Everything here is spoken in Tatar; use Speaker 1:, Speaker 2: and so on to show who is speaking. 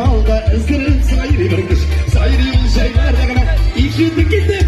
Speaker 1: Талда өздереп сайрый бер кош. Сайрый ул җәйләрдә генә. Ишетеп китте.